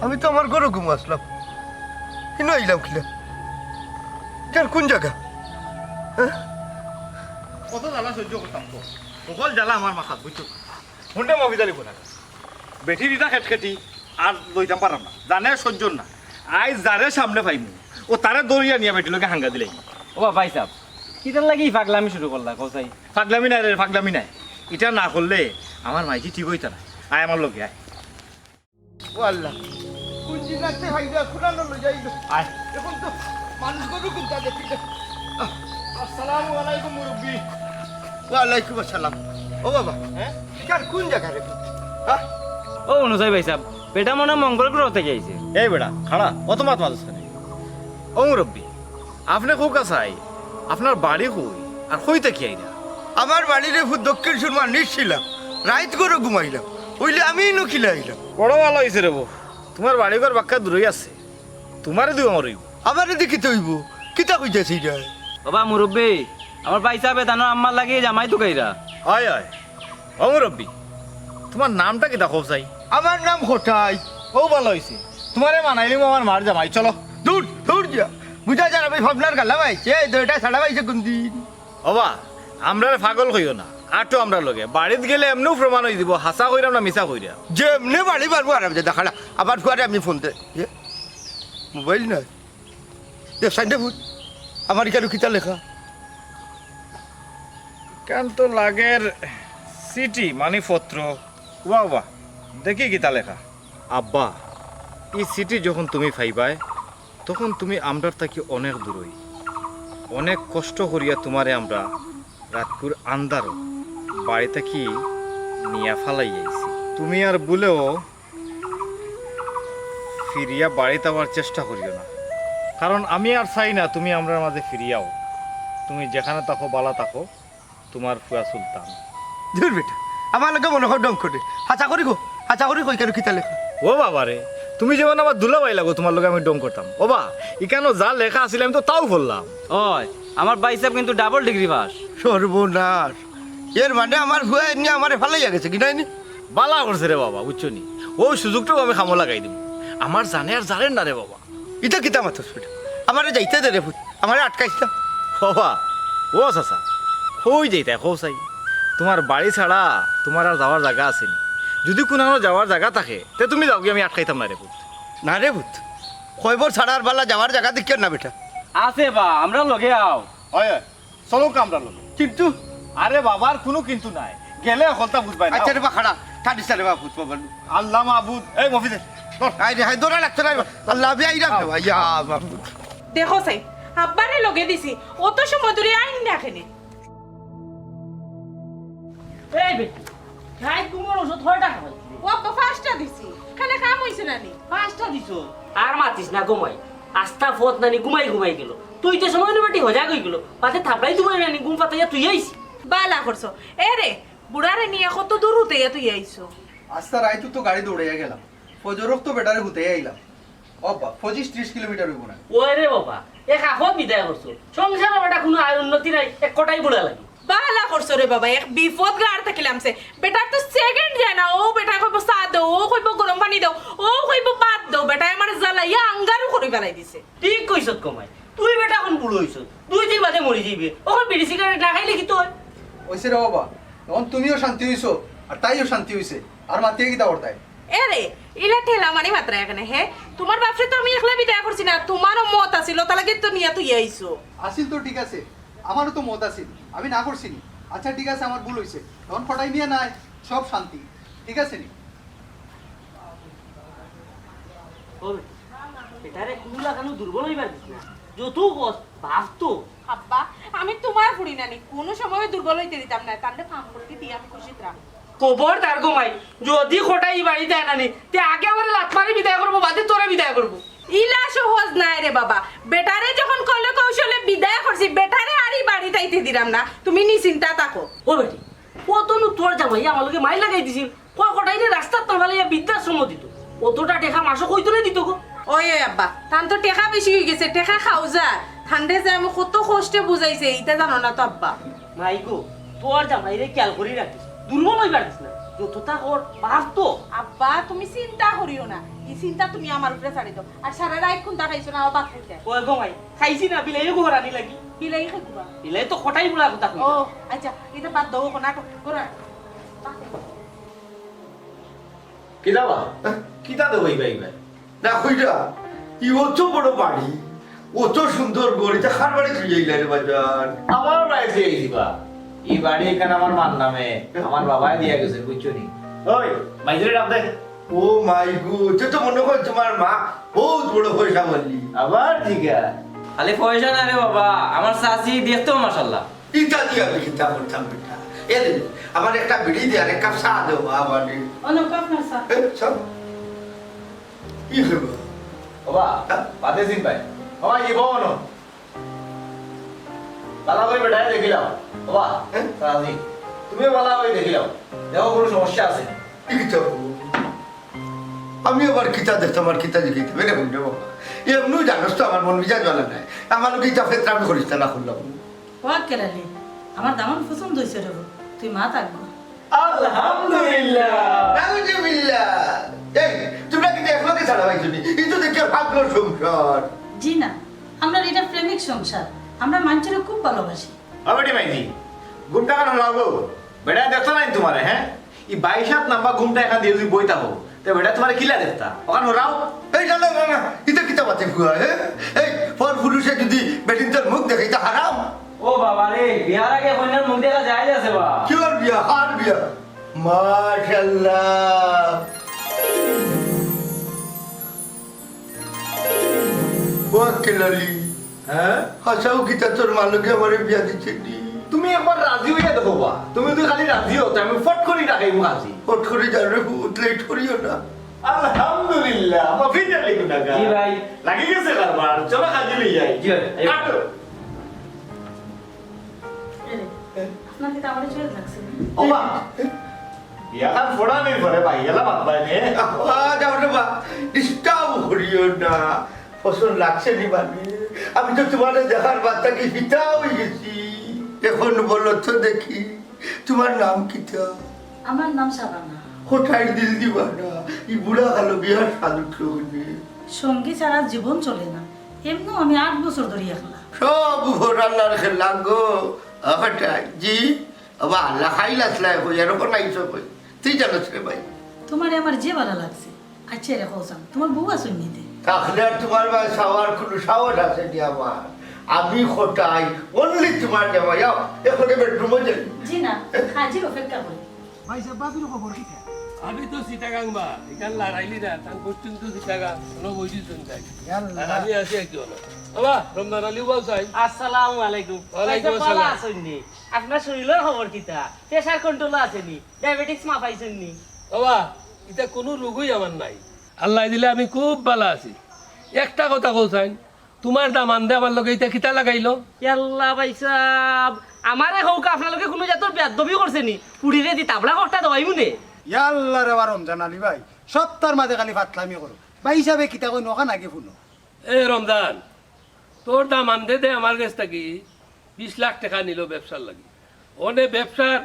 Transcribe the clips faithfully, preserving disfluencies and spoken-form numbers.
আমি তো আমার ঘরো ঘুমো আছলাম, ইনো আইলাম কিলা? ইটার কুন জাগা? হ্যাঁ? কত জ্বালা সইজ্য করতাম তো, হকল জ্বালা আমার মাথাত, বুঝছো? হুনতে মফিজ আলী কোনা, বেটির ইটা খেটখেটি আর লইতাম পারলাম না, জানে সইজ্য না। আইজ যারে সামনে পাইমু, ও তারে ধরিয়া নিয়া বেটির লগে হাঙ্গা দিলাই। ও ভাইসাব, কিতার লাগি ই ফাগলামি শুরু করলা, কও চাই? ফাগলামি নায় রে, ফাগলামি নায়। ইটা না করলে আমার মাইজি ঠিক অইতা না। আয় আমার লগে, আয়। ও আল্লাহ, কুন জিন্নাতে হাইজা কুরআন লই যাইল। আয়। এখন তো মানুষ গরু কুনটা দেখি না। আসসালামু আলাইকুম মুরব্বি। ওয়ালাইকুম আসসালাম। ও বাবা, হ্যাঁ? ইটার কুন জাগা রে? হ্যাঁ? ও অনুসাই ভাইসাব, বেটা মনে হয় মঙ্গল গ্রহ থাকি আইছে। এই বেটা, খাড়া, অত মাত মাতস কেনে? ও মুরব্বি, আপনে কউক্কা চাই, আপনার বাড়ি কই? আর কই থাকি আইরা? আমার বাড়ি রে ফুত দক্ষিণ সুরমা নিশ্ছিলাম, রাইত ঘরো ঘুমাইলাম, অইলে আমি ইনো কিলা আইলাম। বড় ভালা অইছে রে বউ, তুমার বাড়ি ঘর বাক্কা দূরই আছে, তুমারে দুই আমার অইব। আমারে দি কিতা অইব? কিতা কইতাছে ইটা? বাবা মুরব্বি, আমার ভাইসাবে তানর আম্মার লাগি জামাই তুকাইরা। অয়, অয়। ও মুরব্বি, তুমার নামটা কিতা কও চাই? আমার নাম কটাই। ও ভালা অইছে, তুমারে বানাইলিমু আমার মার জামাই, চলো। দূর, দূর যা। বুঝা যার আমি ভাবনার গালা পাইছে, এই দুইটা ছাড়া পাইছে কুন দিন? ওবা, আমরারে পাগল কইও না, আটো আমরার লগে। বাড়িত গেলে এমনেউ প্রমাণ অই যিবো, হাছা কইরাম না মিছা কইরাম। যেমনে বাড়ি পারবো আরাম যা দেখাড়া, আবার ফুয়ারে আমি ফোন দে। এ, মোবাইল নাই। দে, সাইডে ফুট। আমার ইখানো কিতা লেখা? ইখান তো লাগের চিঠি, মানি পত্র। ওবা, ওবা, দেখি কিতা লেখা। আব্বা, ই চিঠি যখন তুমি পাইবায়, তখন তুমি আমরার থাকি অনেক দূরই। অনেক কষ্ট করিয়া তুমারে আমরা রাতকুর আন্দারো বাড়ি থাকি নিয়া ফালাই আইছি। তুমি আর ভুলেও ফিরিয়া বাড়িত আওয়ার চেষ্টা করিও না, কারণ আমি আর চাই না তুমি আমরার মাঝে ফিরিয়াও। তুমি যেখানো থাকো, ভালা থাকো, তুমার ফুয়া সুলতান। দূর বেটা, আমার লগে মনে হয় ঢং করে। হাছা করি গো, হাছা করি কই কেন কিতা লেখা? ও বাবা রে, তুমি যেমন আমার দুলাভাই লাগো, তুমার লগে আমি ঢং করতাম। ওবা, ইখানো যা লেখা আছিল আমি তো তাও পড়লাম। ওই, আমার ভাইসাব কিন্তু ডাবল ডিগ্রি পাস। সর্বনাশ, এর মানে আমার ফুয়া এমনি আমারে ফালাইয়া গেছে কি নাইনি? ভালা করছে রে বাবা, বুঝছো নি? অউ সুযোগটাও আমি কামো লাগাই দিমু। আমার জানে আর জানের না রে বাবা। ইটা কিতা মাতস বেটা? আমারে যাইতে দে রে ফুত, আমারে আটকাইস না। ওবা, ও চাচা, কই যাইতায় কও চাই? তুমার বাড়ি ছাড়া তুমার আর যাওয়ার জাগা আছে নি? যুদি কুনানো যাওয়ার জাগা থাকে, তে তুমি যাওগি, আমি আটকাইতাম না রে ফুত। না রে ফুত, কয়বর ছাড়ার বালা যাওয়ার জাগা দেখিয়ার না বেটা। আছে বা, আমরার লগে আও। অয়, অয়। চলো কা আমরার লগে। কিন্তু? আরে বাবার কুনু কিন্তু নাই। গেলে হকলতা বুঝবায় না। আচ্ছা রে বা, খাড়া। কান্দিস না রে বা, ফুত বাবা। আল্লাহ মাবুদ। এই মফিজে, ধর। আয় রে, হায়, দৌড়া লাগতো না রে বা। আল্লাহ, আমি আইরাম রে বা। ইয়া, মাবুদ। দেখো চাই, আব্বারে লগে দিছি। অত সময় ধরি আইন না কেনে? এই বেটি, রাইত ঘুমর ঔষধ কয়টা খাওয়াইছিলে? ও আব্বা, পাঁচটা দিছি। কেনে কাম অইছে না নি? পাঁচটা দিছো? আর মাতিস না ঘুমাই। আস্তা ফত নানি ঘুমাই ঘুমাই গেল। তুই তো সময় বেটি হজাগ অই গেল। পাতে থাপড়াই তুমার নানি ঘুম পাতাইয়া তুই আইস। বালা করছো। এ রে, বুড়ারে নিয়া কত দূর হুতাইয়া তুই আইছো? আস্তা রাইত তো গাড়ি দৌড়াইয়া গেলাম। ফজর অক্ত বেটারে হুতাইয়া আইলাম। ও বাবা, পঁচিশ ত্রিশ কিলোমিটার অইব না। ওই রে বাবা, এক আফত বিদায় করছো। সংসারো বেটা কুনু আয় উন্নতি নাই, এক কটাই বুড়া লাগে। বালা করছো রে বাবা, এক বিপদ গার থাকিলাম সে। বেটার তো সেকেন্ড যায় না, অউ বেটায় কইবো চা দেও, অউ কইবো গরম পানি দেও, অউ কইবো ভাত দেও, বেটায় আমারে জ্বালাইয়া আঙ্গারও করি ফালাই দিছে। ঠিক কইছত কমাই, তুই বেটা অখন বুড়া অইছত, দুই দিন বাদে মরি যাইবে, অখন বিড়ি সিগারেট না খাইলে কিতা অয়? অইছে রে বাবা, অখন তুমিও শান্তি অইছো, আর তাইও শান্তি অইছে, আর মাতিয়া কিতা করতায়? এরে, ইলা ঠেলা মারি মাতরায় কেনে, হে? তুমার বাপরে তো আমি একলা বিদায় করছি না, তুমারও মত আছিল, অতার লাগি তো নিয়া তুই আইছো। আছিল তো ঠিক আছে, আমারও তো মত আছিল, আমি না করছি নি। আচ্ছা ঠিক আছে, আমার ভুল অইছে, অখন কটাই নিয়া নাই, সব শান্তি, ঠিক আছে নি? ও বেটি, বেটারে কুনু লাখানউ দুর্বল অইবার দিস না, যত কস ভাব তো। আব্বা, আমি তুমার ফুড়ি নানি, কুনু সময় দুর্বল অইতে দিতাম না, তানরে কাম করতে দিয়া আমি খুশিত রাখমু। খবরদার গো মাই, যুদি কটাই ই বাড়িত আয় না নি, তে আগে আমারে লাত মারি বিদায় করবো, বাদে তোরে বিদায় করবো। ইলা সহজ নায় রে বাবা, বেটারে যখন কলে কৌশলে বিদায় করছি, বেটারে আর ই বাড়িত আইতে দিরাম না, তুমি নিশ্চিন্তা থাকো। ও বেটি, অতনু তোর জামাই আমার লগে মাইর লাগাই দিছিল, কয় কটাইরে রাস্তাত না ফালাইয়া বৃদ্ধাশ্রমো দিতো। অতটা টেকা মাসো কইতরে দিতো গো। ওই, ওই আব্বা, তান তো টেকা বেশি অই গেছে, টেকা খাও যা। তানরে যে আমি কত কষ্টে বুঝাইছি, ইতা জানো না তো আব্বা। মাই গো, তোর জামাইরে খিয়াল করি রাখিস, দুর্বল অইবার দিস না। যততা কর, বাপ তো। আব্বা, তুমি চিন্তা করিও না, ই চিন্তা তুমি আমার উপরে ছাড়ি দেও। আর সারা রাইত কুন্তা খাইছো না, আমার ভাত খাইতে। ওই গো মাই, খাইছি না, বিলাইয়ে গো হরানি লাগি। বিলাইয়ে খাই গুবা। বিলাই তো কটাই বুড়া কথা কই। ও, আচ্ছা, ইতা বাদ দেও, কোনা করা। কিতা বা? কিতা দেবো ইবা ইবা? না কইরা, ই অত বড় বাড়ি, অত সুন্দর ঘর, ইতা কার বাড়ি তুই আইলা রে বাজান? আমার বাড়ি তুই আইছি বা। ই বাড়ি এখান আমার মার নামে, আমার বাবায় দিয়া গেছে, বুঝছো নি? ওই, মাইজরে ডাক দে। ও মাই গো, তে তো মনে হয় তোমার মা বহুত বড় পয়সা বললি। আবার জিগা। খালি পয়সা না রে বাবা, আমার চাচি দেখতেও মাশাআল্লাহ। ইতা দিয়া আমি চিন্তা করতাম বেটা। এ রে, আমার একটা বিড়ি দে আর এক কাপ চা দে বাবা রে। অনো কাপ না চা। এ, চা। কি হইব? বাবা, হ্যাঁ? বাদে দিন ভাই। বাবা, ইয়ে বাবা নো। ভালা করি বেটারে দেখিলাও। বাবা, হ্যাঁ? রাজি। তুমিও ভালা করি দেখিলাও। দেখো কোনো সমস্যা আছে। কি কিতা করবো? আমি আবার কিতা দেখতাম আর কিতা দেখিতাম? এটা বলবে বাবা। এমনিও জানোস তো আমার মন মিজাজ ভালা নাই। আমার লোকে ইতা ফেতরামি করিস না, না করলাম। ও আক্কেল আলী, আমার দামান পছন্দ হইছে রে বউ, তুই মা থাকবো। আলহামদুলিল্লাহ। নাউজুবিল্লাহ। এই, তোমরা কিন্তু একলগে ছাড়া পাইছো নি? এই তো দেখি পাগল সংসার। জি না, আমরা এটা প্রেমিক সংসার, আমরা মানুষের খুব ভালোবাসি। ও বেটি মাইজি, ঘুমটা কেন হরাও গো? বেটা দেখতো নাই তোমারে, হ্যাঁ? এই বাইশ হাত লম্বা ঘুমটা এখান দিয়ে যদি বইতা হো, তে বেটা তোমারে কিলা দেখতা? ওখান হরাও। এই না, না, না, না, ইতা কিতা বাতে ফুয়া, হ্যাঁ? এই পর পুরুষে যদি বেটিন্তর মুখ দেখে, ইতা হারাম। ও বাবা রে, বিয়ার আগে কইনার মুখ দেখা যায় আছে বা? কি ওর বিয়া? হার বিয়া? মাশাআল্লাহ। ও আক্কেল আলী। হ্যাঁ? হাছাউ কিতা তোর মা লগে আমারে বিয়া দিছে নি? তুমি একবার রাজি হইয়া দেখো বা। তুমি যদি খালি রাজি হও, তে আমি ফট করি রাখাইমু কাজী। ফট করি যাও রে পুত, লেট করিও না। আলহামদুলিল্লাহ, মাফি চাই গুনাহগার। জি ভাই। লাগি গেছে কারবার, চলো কাজী লই যাই। জি ভাই। কাটো। এরে, আপনার কিতা আমারে চুয়ে লাগছে নি? ও মা, বিয়াখান ফোড়ানির পরে ভাই, এলা মাত ভাই নে। আ, যাও রে বা, ডিস্টার্ব করিও না। পছন্দ লাগছে নি মানে? আমি তো তোমারে দেখার বাদ থাকি ফিদা হই গেছি। এখন বলো তো দেখি, তোমার নাম কিতা? আমার নাম শাবানা। হঠাৎ দিল দিবা না, এই বুড়া কালো বিয়ার স্বাদ উঠলো কেনে? সঙ্গী ছাড়া জীবন চলে না, এমনেও আমি আট বছর ধরি একলা। সব উপর আল্লাহর খেলা গো। হঠাৎ জি, আবার আল্লাহ খাইল আসলাই কই, আর ওপর নাই সব কই। তুই জানোস রে ভাই। তোমারে আমার যে ভালা লাগছে। আচ্ছা, রে কওছান, তোমার বউ আছইন নি তে? তাহলে আর তোমার ভাই চাওয়ার কোনো সাহস আছে নি আমার? আমি খোটাই, only তোমার জামাই। যাও, এখনে বেডরুমে যাই। জি না, হাজির অপেক্ষা করি। ভাই সাহেব, ভাবির খবর কিতা? আমি তো চিটাগাং বা, এখান লড়াইলি না, তার পশ্চিম তো চিটাগাং, কোনো বৈশি শুনতাই। ইয়াল্লা। আর আমি আছি একটু হলো। বাবা, রমজান আলী বাবু সাহেব। আসসালামু আলাইকুম। ওয়ালাইকুম ভাই সাহেব, ভালা আসসালাম। আছইন নি? আপনার শরীরের খবর কিতা? প্রেশার কন্ট্রোল আছে নি? ডায়াবেটিস মাপাইছইন নি? বাবা, এটা কোনো রোগই আমার নাই। আল্লাহ দিলে আমি খুব ভালা আছি। একটা কথা কওছাইন, তোমার দামান্দে আমার লগে ইতা কিতা লাগাইলো? ইয়াল্লা ভাই সাহেব, আমারে কউক্কা আপনার লগে কোনো জাতর বেয়াদবি করছে নি? পুড়িরে দি তাবলা ককটা দেওয়াইমু নে। ইয়াল্লা রে বা রমজান আলী ভাই, সপ্তাহর মাঝে খালি ফাতলামি করো। ভাই সাহেবে কিতা কইন ওখান আগে হুনো। এ রমজান, তোর দামান্দে দে আমার গেছ থাকি বিশ লাখ টেকা নিলো ব্যবসার লাগি। অনে ব্যবসার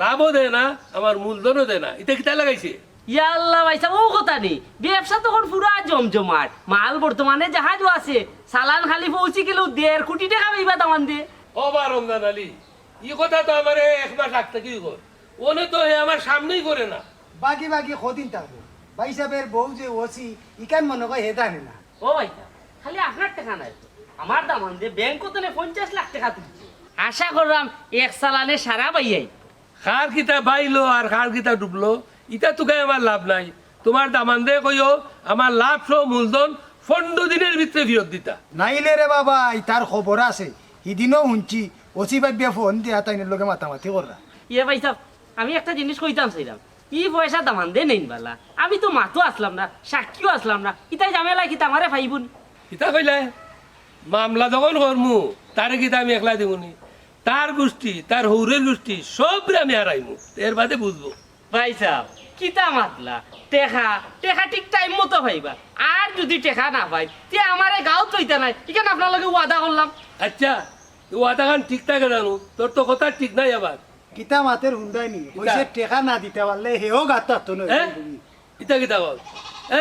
লাভও দেয় না, আমার মূলধনও দেয় না। ইতা কিতা লাগাইছে? ইয়াল্লা ভাই সাহেব, অউ কথা নি। ব্যবসা তো অখন পুরা জমজমাট। মাল বর্তমানে জাহাজও আছে। চালান খালি পৌঁছি গেলেউ দেড় কোটি টেকা পাইবা দামান্দে। ও বা রমজান আলী, ই কথা তো আমারে এক মাস আগ থাকি কর। অনে তো হে আমার সামনেই করে না। বাকি বাকি কদিন থাকবো? ভাই সাহেবের বউ যে ওসি, ইখান মনে কয় হে জানে না। ও ভাই সাহেব, খালি আপনার টেকা নায় তো। আমার দামান্দে ব্যাংক থাকি পঞ্চাশ লাখ টেকা তুলছে। আশা করলাম এক চালানে সারা বাইয়াই। কার কিতা বাইলো আর কার কিতা ডুবলো, ইতা তুকাই আমার লাভ নাই। তোমার দামান্দে কইও, আমার লাভ সহ মূলধন পনরো দিনের ভিতরে ফিরত দিতা। নাইলে রে বাবা, ইতার খবর আছে। হিদিনও হুনছি, ওসি ভাবিয়ে ফোন দিয়া তাইনর লগে মাতামাতি কররা। ইয়ে ভাই সাহেব, আমি একটা জিনিস কইতাম চাইরাম। ই পয়সা দামান্দে নেইন বালা। আমি তো মাতো আছলাম না, সাক্ষীও আছলাম না। ইতায় ঝামেলা কিতা আমারে পাইবো নি? কিতা কইলায়? মামলা যখন করমু, তারে কিতা আমি একলা দিমু নি? তার গুষ্টি, তার হউরর গুষ্টি, সবরে আমি হারাইমু। এর বাদে বুঝবো। ভাই সাহেব, কিতা মাতলা? টেকা, টেকা ঠিক টাইম মতো পাইবা। আর যুদি টেকা না পাই, তে আমারে গাঁওত লইতা নায়। ইখান আপনার লগে ওয়াদা করলাম। আচ্ছা, ই ওয়াদাখান ঠিক থাকে জানো? তোর তো কথা ঠিক নাই আবার। কিতা মাতের হুন্ডাই নি? কিতা? কইছে টেকা না দিতা পারলে হেও গাত থাকতো না। হ্যাঁ? ইতা কিতা কও?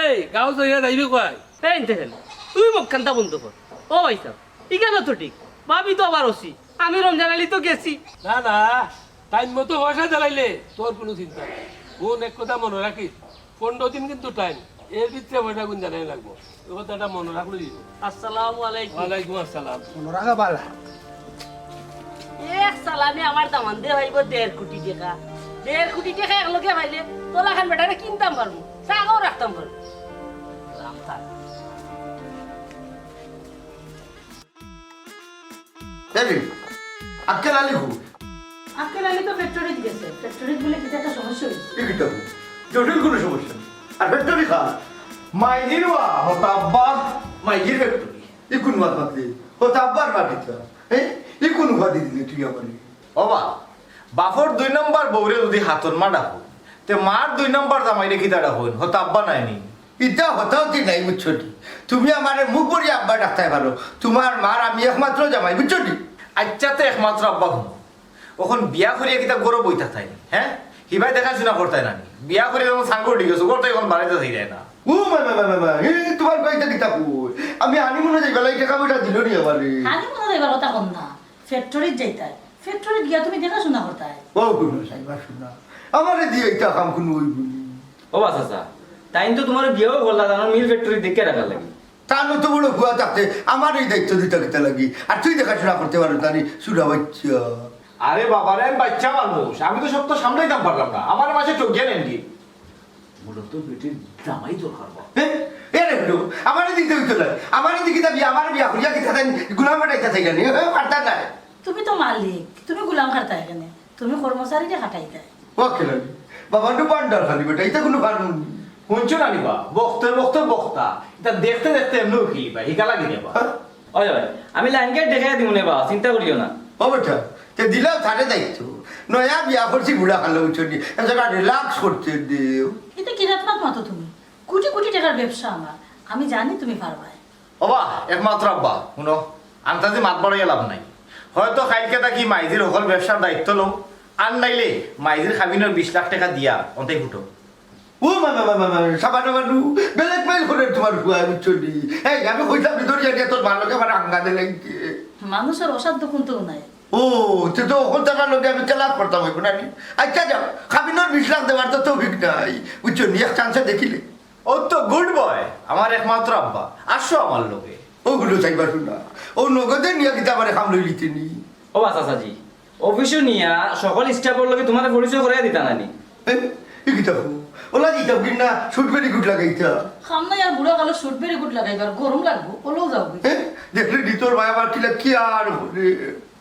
এই, গাঁও যাইয়া যাইবে কই? এই, দেখেন, তুমি মুখ কান্তা বন্ধ কর। ও ভাই সাহেব, ইখানো তো ঠিক। ভাবি তো আবার ওসি। আমি রমজান আলী তো গেছি। না, না, টাইম মতো পয়সা দিলাইলে তোর কুনু চিন্তা নাই। হুন, এক কথা মনো রাখিস, পনরো দিন কিন্তু টাইম, এর ভিতরে পয়সা গুন জানাই লাগবো। এই কথাটা মনো রাখলে দিবি। আসসালামু আলাইকুম। ওয়ালাইকুম আসসালাম। মনো রাখা বালা। এক সালামে আমার দামান্দে পাইবো দেড় কোটি টেকা। দেড় কোটি টেকা একলগে পাইলে তোলা খান বেটারে কিনতাম পারমু, চাকরও রাখতাম পারমু। রাম থাক। এই, আক্কেল আলী কই? আক্কেল আলী তো ফ্যাক্টরিত গেছে। ফ্যাক্টরিত বলে কিতা একটা সমস্যা হইছে। কি কিতা? জটিল কুনু সমস্যা নাই। আর ফ্যাক্টরি কার? মাইজির বা, হতা আব্বা, মাইজির ফ্যাক্টরি। ই কুন মাত মাতলি? হতা আব্বার মাটিতা। হ্যাঁ? ই কুন উপাধি দিলি তুই আমারে? ও বা, বাপর দুই নম্বর বউরে যদি হাতর মা ডাকো, তে মার দুই নম্বর জামাইরে কিতা ডাকইন? হতা আব্বা নায় নি? ইতা হতা হতি নাই, বুঝছো নি? তুমি আমারে মুখ ভরি আব্বা ডাকতায় পারো, তুমার মার আমি একমাত্র জামাই, বুঝছো নি? আইচ্ছা, তে একমাত্র আব্বা হুনো, অখন বিয়া করিয়া কিতা ঘরো বই থাকতায় নি, হ্যাঁ? হিবায় দেখাশুনা করতায় না নি? বিয়া করিয়া যখন সাঙ্গ উঠি গেছো, ঘর তো অখন বাড়াইতে চাই যায় না। ও মা, মা, মা, মা, মা, এ, তুমার কইতে দিতা কই? আমি হানিমুনো যাইবার লাগি টেকা পয়সা দিলো নি আমারে। হানিমুনো যাইবার কথা কম না, ফ্যাক্টরিত যাইতায়। ফ্যাক্টরিত গিয়া তুমি দেখাশুনা করতায়। ও কুনু সাইবা শুনা, আমারে দিয়া ইতা কাম কুনু অইবো নি? ও বা চাচা, তাইন তো তুমারে বিয়াও করলা, তান মিল ফ্যাক্টরি দেখিয়া রাখার লাগি। তান অত বড় ফুয়া থাকতে আমার এই দায়িত্ব দিতা কিতা লাগি? আর তুই দেখাশুনা করতে পারো না নি, সুরা বাচ্চা। আরে বাবা রে, আমি বাচ্চা মানুষ, আমি তো সব তো সামলাইতাম পারলাম না, আমার মাঝে চোখ গেলেন কি? মূলত বেটির জামাই দরকার বা। এ, এ রে হলো, আমারে দিতে হইতো না, আমারে দিকে দাবি, আমার বিয়া করিয়া কিতা তাই গুলাম বানাইতা চাই না, এ, পারতা না। তুমি তো মালিক, তুমি গুলাম খাটায় কেনে? তুমি কর্মচারীরে খাটাইতায়। ও খেলালি, বাবা তো পান্ডার খালি বেটা, ইতা কুনু কারণ নি। হুনছো না নি বা, বক্তর বক্তর বক্তা, ইতা দেখতে দেখতে এমনেও খেলি পায়, হিকা লাগি রে বা। হ্যাঁ? ওই, ওই, আমি লাইন গার্ড দেখাই দিমু নে বা, চিন্তা করিও না। ও বেটা, তে দিলাও তারে দায়িত্ব। নয়া বিয়া করছি বুড়া খালো উঠছো নি, এ জায়গা রিল্যাক্স করতে দেও। ইতা কিরাত মাত মাতো তুমি? কোটি কোটি টেকার ব্যবসা আমার, আমি জানি তুমি পারবায়। ও বা, একমাত্র আব্বা, হুনো, আন্তাজি মাত বাড়াইয়া লাভ নাই। হয়তো কাইলকে থাকি মাইজির হকল ব্যবসার দায়িত্ব লও, আর নাইলে মাইজির কাবিনর বিশ লাখ টেকা দিয়া অন্তাই ফুটো। ও মা, মা, মা, মা, মা, সাবানু, সাবানু, blackmail করে তুমার ফুয়া, বুঝছো নি? এই, আমি কইতাম ভিতরে জানি তোর ভালোকে আমার আঙ্গা দিলাইতে। মানুষর অসাধ্য কুন্তাউ নাই। ও, তে তো অখন তার লগে আমি খেলা করতাম অইবো না নি? আইচ্ছা যাও, কাবিনর বিশ লাখ দেওয়ার তো তৌফিক নাই, বুঝছো নি? এক চান্সে দেখিলে। ও তো গুড বয়, আমার একমাত্র আব্বা। আসো আমার লগে। ও গুলো চাইবা শুনা। ও নগদে নিয়া কিতা আমারে কাম লইলিতে নি? ও বা চাচাজি, অফিসো নিয়া সকল স্টাফর লগে তুমারে পরিচয় করাইয়া দিতা না নি? এ, ই কিতা কও? ওলা দিতাম কি না, সুট ভেরি গুড লাগাইতা। কাম নাই আর বুড়া কালো সুট ভেরি গুড লাগাইবার, গরম লাগবো, ওলাও যাও গি। এ, দেখলে নি তোর ভাই আমার কিলা কি আর বলে।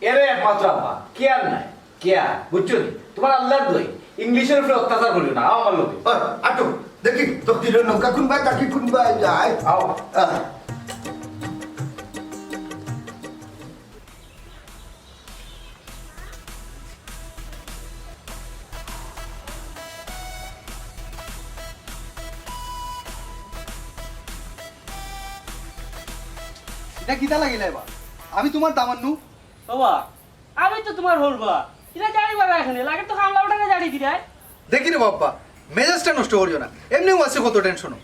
এরে একমাত্র আব্বা, কি আর নাই? কিয়া, বুঝছো নি? তুমার আল্লাহর দোয়াই, ইংলিশের উপরে অত্যাচার করিও না, আও আমার লগে। আ-, আটো, দেখি, তো দিল নৌকা কুনবায়, তাকি কুনবায় যায়। আও। আ। ইতা কিতা লাগিলে এবার? আমি তুমার দামান্নু। বাবা, আমি তো তুমার হউর বা। ইলা জানি বাবা এখানে, লাগে তো কামলা উঠানে জানি দিলাই। দেখি রে বাবা, মেজাজটা নষ্ট করিও না। এমনেউ আছি কত টেনশনো।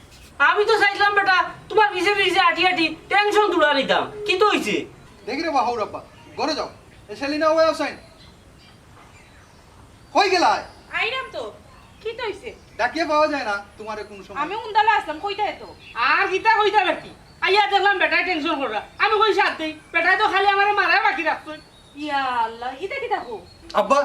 আমি তো চাইছিলাম বেটা, তুমার পিছে পিছে আটি আটি টেনশন দূরা নিতাম। কিতা অইছে? দেখি রে বা, হউর আব্বা, ঘরো যাও। এ সেলিনা, ওই হোসেন। কই গেলায়? আইরাম তো। কিতা অইছে? ডাকিয়া পাওয়া যায় না তুমারে কুনু সময়। আমি উন্দালা আছলাম, কইতায় তো। আর কিতা কইতাম আর কি? আইয়া দেখলাম বেটায় টেনশন কররা। আমি কই সাথ দেই। বেটায় তো খালি আমারে মারায় বাকি রাখছইন। ইয়া আল্লাহ, ইতা কিতা কও? আব্বা,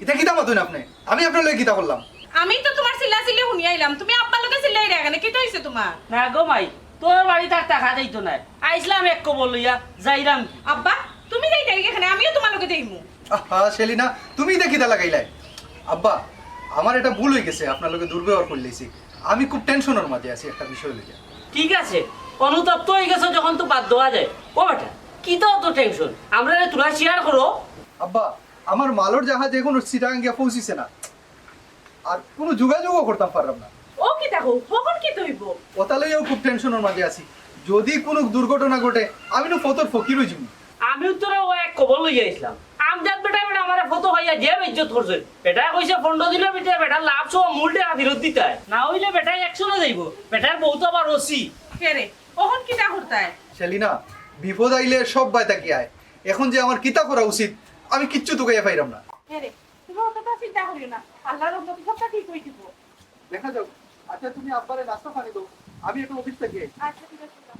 ইতা কিতা মাতইন আপনে? আমি আপনার লগে কিতা করলাম? আমি তো তুমার চিল্লাচিল্লি হুনিয়া আইলাম। তুমি আব্বার লগে চিল্লাইরায় কেনে? কিতা অইছে তুমার? না গো মাই, তোর বাড়িত আর থাকা যাইতো নায়। আইছলাম এক কবর লইয়া, যাইরাম কি? আব্বা, তুমি যাইতায় গি কেনে? আমিও তুমার লগে যাইমু। আহা, সেলিনা, তুমি ইতা কিতা লাগাইলায়? আব্বা, আমার একটা ভুল অইগেছে, আপনার লগে দুর্ব্যবহার করিলাইছি। আমি খুব টেনশনর মাঝে আছি একটা বিষয় লইয়া। ঠিক আছে, অনুতপ্ত অইগেছো যখন তো বাদ দেওয়া যায়। ও বেটা, কিতা অত টেনশন? আমরারে থুড়া শেয়ার করো। আব্বা, আমার মালর জাহাজ এখনো চিটাগাং গিয়া পৌঁছিছে না। আর কুনু যোগাযোগও করতাম পারলাম না। ও কিতা কও, অখন কিতা অইবো? ওটা লইয়াও খুব টেনশনর মাঝে আছি। যদি কুনু দুর্ঘটনা ঘটে, আমি নু পথর ফকির অইযিমু। আমিও তো রে ও এক কবর লইয়া আইছলাম। আমজাদ বেটা বেটা আমারে তো ভাইয়া যে বেইজ্জত করছে। বেটায় কইছে পনরো দিনর ভিতরে বেটার লাভ সহ মূল টেকা ফিরত দিতায়, না অইলে বেটায় অ্যাকশনে যাইবো। বেটার বউ তো আবার ওসি। কে রে, অখন কিতা করতায়? সেলিনা, বিপদ আইলে সব বায় থাকি আয়। এখন যে আমার কিতা করা উচিত, আমি কিচ্ছু তুকাইয়া পাইরাম না। কে রে, তুমি অতটা চিন্তা করিও না, আল্লাহর রহমতে সবটা ঠিক অই যিবো। দেখা যাক। আচ্ছা, তুমি আব্বারে নাস্তা পানি দাও, আমি একটু অফিস থাকি আই। আচ্ছা, ঠিক আছে, যাও।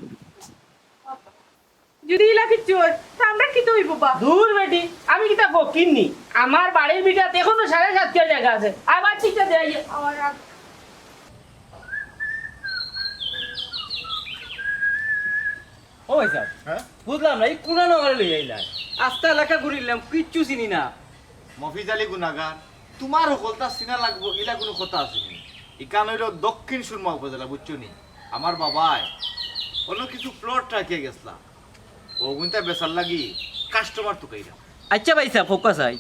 যদি ইলা কিচ্ছু অয়, তে আমরার কিতা অইবো বা? দূর বেটি, আমি কিতা ফকির নি? আমার বাড়ির ভিটাত এখনো সাড়ে সাত কিয়া জাগা আছে। আবার ঠিক আছে, আইয়া। আমার আর ও ভাই সাব, হ্যাঁ? বুঝলাম না, ই কুনা নগরে লই আইলা? আস্তা এলাকা ঘুরিলাম, কিচ্ছু চিনি না। মফিজ আলী গুনাগার, তুমার হকলতা চিনা লাগবো, ইলা কুনু কথা আছে নি? ইখান অইলো দক্ষিণ সুরমা উপজেলা, বুঝছো নি? আমার বাবায় অন্য কিছু প্লট রাখিয়া গেছলা, অগুইনতা বেচার লাগি কাস্টমার তুকাইরা। আচ্ছা ভাই সাব, ফোকাস আই,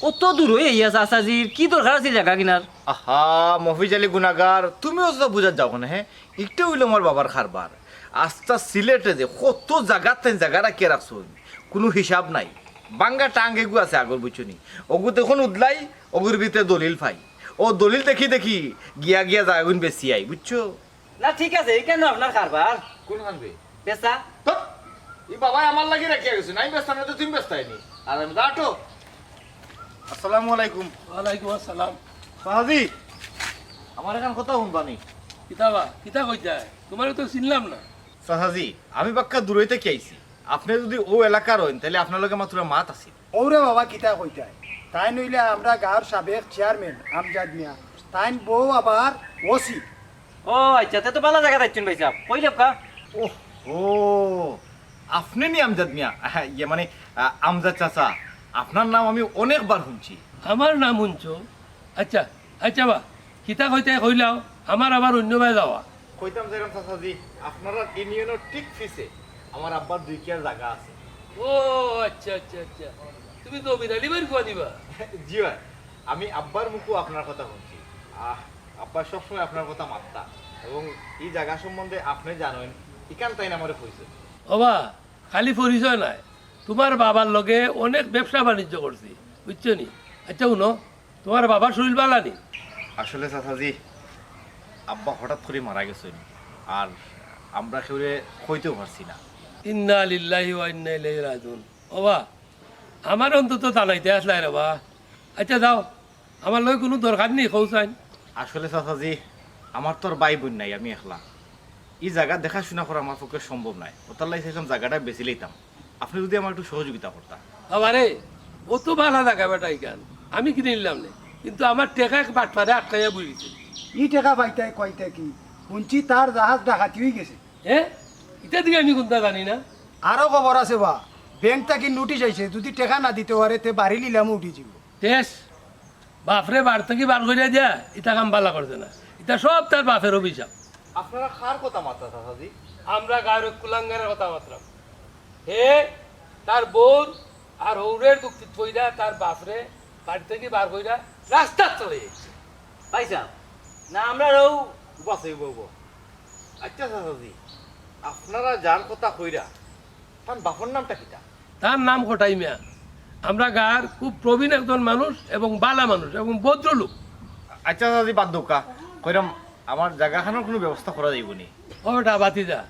অত দূর অই আইয়া চাচাজির কি দরকার আছিল জাগা কিনার? আহা, মফিজ আলী গুনাগার, তুমিও তো বুঝাত যাও না, হ্যাঁ? ইটা অইলো আমার বাবার কারবার। আস্তা সিলেটে যে কত জাগাত তাইন জাগা রাখিয়া রাখছইন, কুনু হিসাব নাই। বাঙ্গা টাঙ্গেগু আছে আগর, বুঝছো নি? অগু দেখুন উদলাই, অগুর ভিতরে দলিল পাই। অউ দলিল দেখি দেখি গিয়া গিয়া জাগাগুইন বেচি আই, বুঝছো? না, ঠিক আছে, ইখান আপনার কারবার। কুনখান বে? বেচা। ধুর, ই বাবায় আমার লাগি রাখিয়া গেছইন, আমি বেচতাম না তে তুমি বেচতায় নি। আর আমি দাঁটো। আসসালামু আলাইকুম। ওয়ালাইকুম আসসালাম। চাচাজি, আমার এখান কথা হুনবা নি? কিতা বা, কিতা কইতায়? তুমারে তো চিনলাম না। চাচাজি, আমি বাক্কা দূরই থাকি আইছি। আপনে যুদি অউ এলাকার অইন, তাইলে আপনার লগে মাতুরা মাত আছিল। অউরে বাবা, কিতা কইতায়? তাইন অইলা আমরার গাঁওর সাবেক চেয়ারম্যান আমজাদ মিয়া। তাইন বউ আবার ওসি। ও আচ্ছা, তে তো ভালা জাগাত আইছইন ভাই সাব। কই লেখা? ওহ, ও, আপনে নি আমজাদ মিয়া? আহা, ইয়ে মানে, আ, আমজাদ চাচা, আপনার নাম আমি অনেকবার হুনছি। আমার নাম হুনছো? আচ্ছা, আচ্ছা বা, কিতা কইতায় কইলাও, আমার আবার অইন্য বায় যাওয়া। কইতাম চাইরাম চাচাজি, আপনারার ইউনিয়নর ঠিক পিছে আমার আব্বার দুই কিয়ার জাগা আছে। ও আচ্ছা, আচ্ছা, আচ্ছা, তুমি জমির আলী ভাইর ফুয়া নি বা? জি ভাই, আমি আব্বার মুখো আপনার কথা হুনছি। আহ, আব্বা সবসময় আপনার কথা মাততা, এবং ই জাগা সম্বন্ধে আপনে জানইন, ইখান তাইন আমারে কইছইন। ও বা, খালি পরিচয় নায়, তুমার বাবার লগে অনেক ব্যবসা বাণিজ্য করছি, বুঝছো নি? আচ্ছা হুনো, তুমার বাবার শরীর ভালা নি? আসলে চাচাজি, আব্বা হঠাৎ করি মারা গেছইন, আর আমরা কেউরে কইতেও পারছি না। ইন্না লিল্লাহি ওয়া ইন্না ইলাইহি রাজিউন। ও বা, আমারে অন্তত জানাইতে আছলায় রে বা। আচ্ছা যাও, আমার লগে কুনু দরকার নি, কও চাইন। আসলে চাচাজি, আমার তো আর ভাই বইন নাই, আমি একলা। ই জাগা দেখাশুনা করা আমার পক্ষে সম্ভব নায়। অতার লাগি চাইছিলাম জাগাটা বেচিলাইতাম, আপনে যুদি আমারে একটু সহযোগিতা করতা। বাবারে, অত ভালা জাগা বেটা ইখান, আমি কিনিলাম নে, কিন্তু আমার টেকা এক বাটপারে আটকাইয়া বই রইছে। ই টেকা পাইতায় কই থাকি? হুনছি তার জাহাজ ডাকাতি অইগেছে। হে? ইতা দেখি আমি কুন্তা জানি না। আরো খবর আছে বা, ব্যাংক থাকি নোটিশ আইছে, যুদি টেকা না দিতে পারে, তে বাড়ি লিলামো উঠি যিবো। শেষ। বাফরে বাড়ি থাকি বার করিয়া দিয়া ইতা কাম ভালা করছে না। ইতা সব তার বাফর অভিশাপ। আপনারা কার কথা মাতরা চাচাজি? আমরা গাঁওর কুলাঙ্গারের কথা মাতরাম। হে তার বউর আর হউরের দুঃখিত পইরা তার বাফরে বাড়ি থাকি বার করিয়া রাস্তাত চলে যাইছে। ভাইসাব, না আমরার অউ বাসে বউব। আচ্ছা চাচাজি, আপনারা যার কথা কইরা, তান বাফর নামটা কিতা? তার নাম কটাই মিয়া। আমরা গাঁওর খুব প্রবীণ একজন মানুষ এবং ভালা মানুষ এবং ভদ্রলোক। আচ্ছা চাচাজি, বাদ দেউক্কা। কইরাম, আমার জাগাখানর কুনু ব্যবস্থা করা যাইবো নি? ও বেটা ভাতিজা,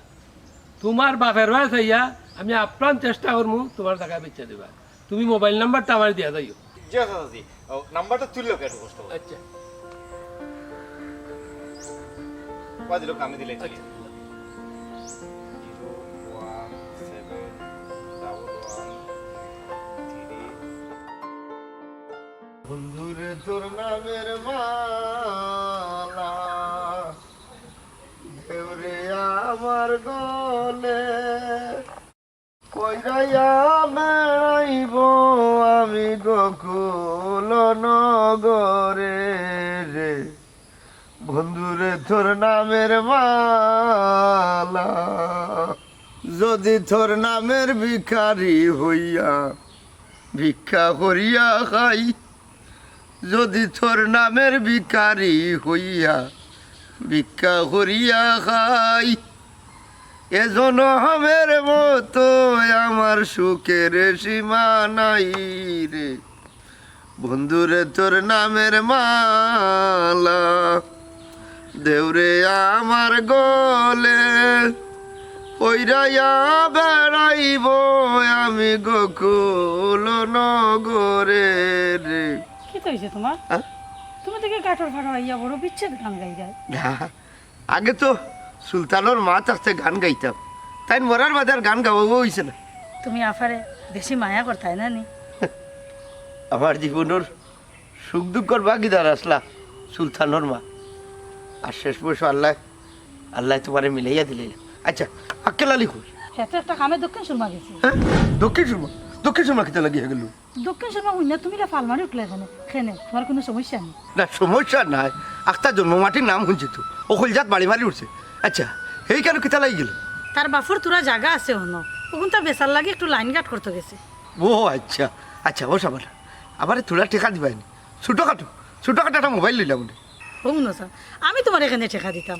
তুমার বাফর বায় চাইয়া আমি আপ্রাণ চেষ্টা করমু তুমার জাগা বেচিয়া দিবার। তুমি মোবাইল নাম্বারটা আমারে দিয়া যাইও। জি চাচাজি, ও, নাম্বারটা তুললো কে একটু কষ্ট করে? আচ্ছা। বাদ দিল, আমি দিলে চলি। আচ্ছা। Zero one seven double one three। বন্ধুরে তোর নামের মালা দেউরে আমার গলে, কইরাইয়া বেড়াইব আমি গোকুল নগরে রে। বন্ধুরে তোর নামের মালা, যদি তোর নামের ভিখারি হইয়া ভিক্ষা করিয়া খাই, যদি তোর নামের ভিখারি হইয়া ভিক্ষা করিয়া খাই, এ জনমের মতো আমার সুখের সীমা নাই রে। বন্ধুরে তোর নামের মালা দেউরে আমার গলে, পইরাইয়া বেড়াইব আমি গোকুল নগরে রে। কিতা অইছে তুমার? হ্যাঁ? তুমি দেখি গাটর ফাটো আইয়া বড় বিচ্ছেদ গান গাইরায়। না, আগে তো সুলতানর মা থাকতে গান গাইতাম, তাইন মরার বাদে আর গান গাওয়া অইছে না। তুমি আফারে বেশি মায়া করতায় না নি? আমার জীবনর সুখ দুঃখর ভাগিদার আছলা সুলতানর মা, আর শেষ বয়সো আল্লায়, আল্লায় তুমারে মিলাইয়া দিলাইলা। আচ্ছা, আক্কেল আলী কই? হে তো একটা কামে দক্ষিণ সুরমা গেছে। হ্যাঁ? দক্ষিণ সুরমা? দক্ষিণ সুরমা কিতা লাগিয়া গেল? দক্ষিণ সুরমা হুনিয়া তুমি ইলা ফাল মারি উঠলায় কেনে? কেনে, তুমার কুনু সমস্যা নি? না, সমস্যা নাই। আখতা জন্মমাটির নাম হুনছি তো, অউ কইলজাত বাড়ি মারি উঠছে। আচ্ছা, হেই কেনে কিতা লাগি গেল? তার বাফর থুড়া জাগা আছে অনো, অগুনতা বেচার লাগি একটু লাইন ঘাট করতো গেছে। ও আচ্ছা, আচ্ছা, ও শাবানা, আমারে থুড়া টেকা দিবায়নি? ছোটখাটো, ছোটখাটো একটা মোবাইল লইলাম নে। হুনো চাইন, আমি তুমারে কেনে টেকা দিতাম?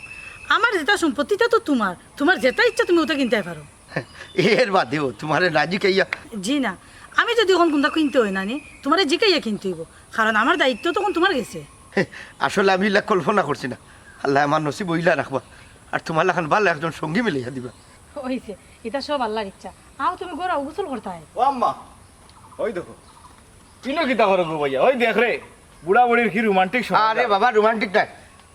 আমার যেতা সম্পত্তি ইতা তো তুমার, তুমার যেতা ইচ্ছা তুমি অতা কিনতায় পারো। এর বাদেও তুমারে না জিকাইয়া? জি না, আমি যুদি অখন কুনতা কিনতে অয় না নি, তুমারে জিকাইয়া কিনতে অইবো, কারণ আমার দায়িত্ব তো অখন তুমার গেছে। আসলে আমি ইলা কল্পনা করছি না, আল্লায় আমার নসিবো ইলা রাখবা, আর তুমার লাখান ভালা একজন সঙ্গী মিলাইয়া দিবা। অইছে, ইতা সব আল্লার ইচ্ছা। আও তুমি ঘরো আও, গোসল করতায়। ও আম্মা, ওই দেখো, ইনো কিতা করো গো ভাইয়া? ওই দেখ রে, বুড়া বুড়ির কি রোমান্টিক সময়। আরে বাবা, রোমান্টিক নায়।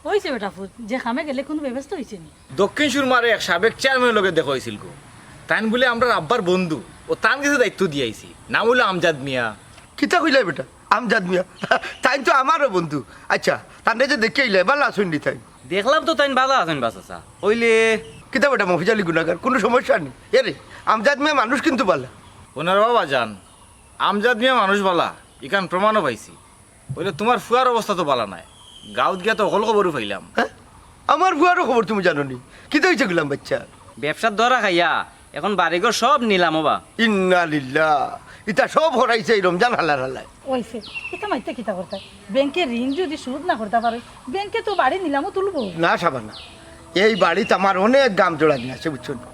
অইছে বেটা ফুত, যে কামে গেলে কুনু ব্যবস্থা অইছে নি? দক্ষিণ সুরমারে এক সাবেক চেয়ারম্যানর লগে দেখা অইছিল গো। তাইন বুলে আমরার আব্বার বন্ধু, ও তান গেছে দায়িত্ব দিয়া আইছি। নাম অইলো আমজাদ মিয়া। কিতা কইলায় বেটা? আমজাদ মিয়া? তাইন তো আমারও বন্ধু। আচ্ছা, তানরে যে দেখিয়া আইলায়, ভালা আছইন নি তাইন? দেখলাম তো তাইন ভালা আছইন বা চাচা। অইলে কিতা বেটা মফিজ আলী গুনাগার, কুনু সমস্যা নি? এরে, আমজাদ মিয়া মানুষ কিন্তু ভালা। অনার বাবা যান, আমজাদ মিয়া মানুষ ভালা, ইখান প্রমাণও পাইছি। অইলে তুমার ফুয়ার অবস্থা তো ভালা নায়, গাউত গিয়া তো হকল খবরও পাইলাম। হ্যাঁ? আমার ফুয়ারও খবর তুমি জানো নি? কিতা অইছে গুলাম বাইচ্চা? ব্যবসার ধরা খাইয়া অখন বাড়িঘর সব নিলামো বা। ইন্না লিল্লাহ, ইতা সব হরাইছে এই রমজান হালার হালায়। অইছে, ইতা মাইতে কিতা করতায়? ব্যাংকে ঋণ যুদি শোধ না করতা পারো, ব্যাংকে তো বাড়ি নিলামো তুলবো। না শাবানা, এই বাড়িত আমার অনেক ঘাম ঝরানি আছে, বুঝছো নি?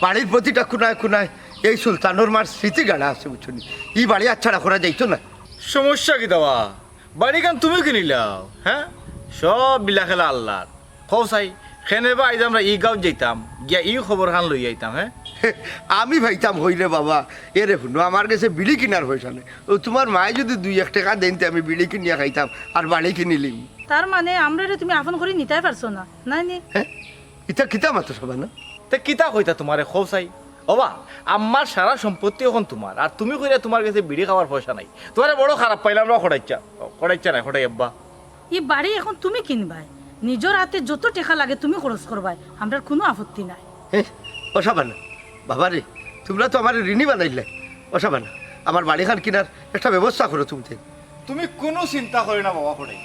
বাড়ির প্রতিটা কোনায় কোনায় এই সুলতানর মার স্মৃতি গাড়া আছে, বুঝছো নি? ই বাড়ি আচ্ছাড়া করা যাইতো না। সমস্যা কিতা বা? বাড়িখান তুমি কিনিলাও, হ্যাঁ? সব লীলাখেলা আল্লার। কও চাই, কেনে বা আইজ আমরা ই গাউত যাইতাম, গিয়া ই খবরখান লই আইতাম, হ্যাঁ? আমি পাইতাম কই রে বাবা। এরে হুনো, আমার গেছে বিড়ি কিনার পয়সা নাই। অউ তুমার মায়ে যুদি দুই এক টেকা দেইন, তে আমি বিড়ি কিনিয়া খাইতাম, আর বাড়ি কিনিলিমু। তার মানে আমরারে তুমি আপন করি নিতায় পারছো না, নায় নি? হ্যাঁ? ইতা কিতা মাতো শাবানা? তে কিতা কইতাম তুমারে কও চাই? ওবা, আম্মার সারা সম্পত্তি অখন তুমার, আর তুমি কইরায় তুমার গেছে বিড়ি খাওয়ার পয়সা নাই। তুমারে বড় খারাপ পাইলাম রে, কটাইচ্ছা, কটাইচ্ছা নায়, কটাই আব্বা। ই বাড়ি অখন তুমি কিনবায়, নিজর আতে যত টেকা লাগে তুমি খরচ করবায়, আমরার কুনু আপত্তি নাই। হে, ও শাবানা, বাবা রে, তুমরা তো আমারে ঋণী বানাইলায়। ও শাবানা, আমার বাড়িখান কিনার একটা ব্যবস্থা করো তুমি তে। তুমি কুনু চিন্তা করিও না বাবা, কটাই।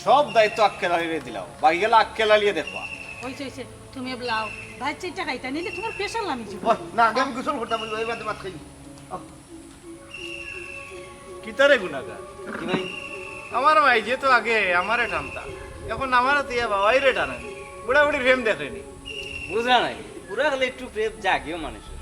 সব দায়িত্ব আক্কেল আলীরে দিলাও, বাকি গেলা আক্কেল আলীয়ে দেখবা। অইছে, অইছে, তুমি এবলা আও। ভাত চাইরটা খাইতায়, নাইলে তুমার pressure লামি যাইবো। ওই, না, আগে আমি গোসল করতাম, অউ বাদে ভাত খাইমু। কিতা রে গুনাগার? জি ভাই। আমার মাইজে তো আগে আমারে টানতা, অখন আমারে তো ইয়া বাবাইরে টানে। বুড়া বুড়ি প্রেম দেখে নি। বুঝা নাই, বুড়া অইলে একটু প্রেম জাগেও মানুষর।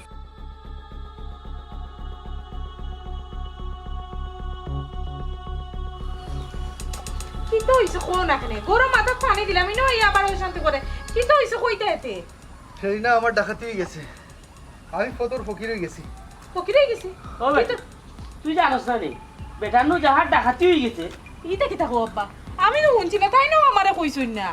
কিতা অইছে কও না কেনে? গরম মাথাত পানি দিলাম, ইনো আইয়া আবার অশান্তি করে। কিতা অইছে কইতা এতে? সেলিনা, আমার ডাকাতি অইগেছে। আমি ফতর ফকির অইগেছি। ফকির অইগেছি? ও বেটা, কিতা? তুই জানোস না নি? বেটার নু জাহার ডাকাতি অইগেছে। ইতা কিতা কও আব্বা? আমি তো হুনছি না, তাইন আমারে কইছইন না।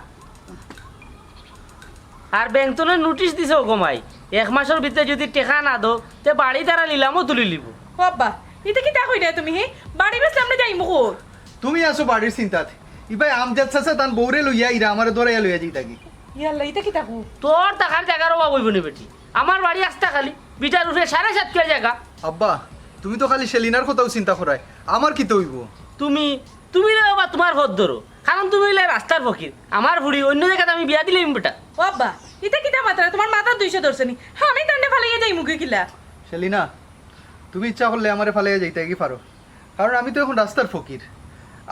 আর ব্যাংক থনে নোটিশ দিছে ও গো মাই, এক মাসর ভিতরে যুদি টেকা না দেও, তে বাড়ি তারা লিলামো তুলিলিবো। ও আব্বা, ইতা কিতা কইরায় তুমি, হি? বাড়ি বেচলে আমরা যাইমু কই? তুমি আছো বাড়ির চিন্তাত। ইবায় আমজাদ চাচা তান বউরে লইয়া ইরা আমারে ধরাইয়া লইয়া যাইতাগি। ইয়া আল্লাহ, ইতা কিতা কও? তোর থাকার জাগার অভাব অইবো নি বেটি? আমার বাড়ি আস্তা খালি, বিটার উপরে সাড়ে সাত কিয়া জাগা। আব্বা, তুমি তো খালি সেলিনার কথাউ চিন্তা করায়, আমার কিতা অইবো? তুমি, তুমি রে বাবা তুমার পথ ধরো, কারণ তুমি অইলায় রাস্তার ফকির। আমার ফুড়ি অইন্য জাগাত আমি বিয়া দিলাইমু বেটা। ও আব্বা, ইতা কিতা মাতরায়? তুমার মাথাত দুইশো ধরছে নি? আমি তানরে ফালাইয়া যাইমুগি কিলা? সেলিনা, তুমি ইচ্ছা করলে আমারে ফালাইয়া যাইতাগি পারো, কারণ আমি তো অখন রাস্তার ফকির।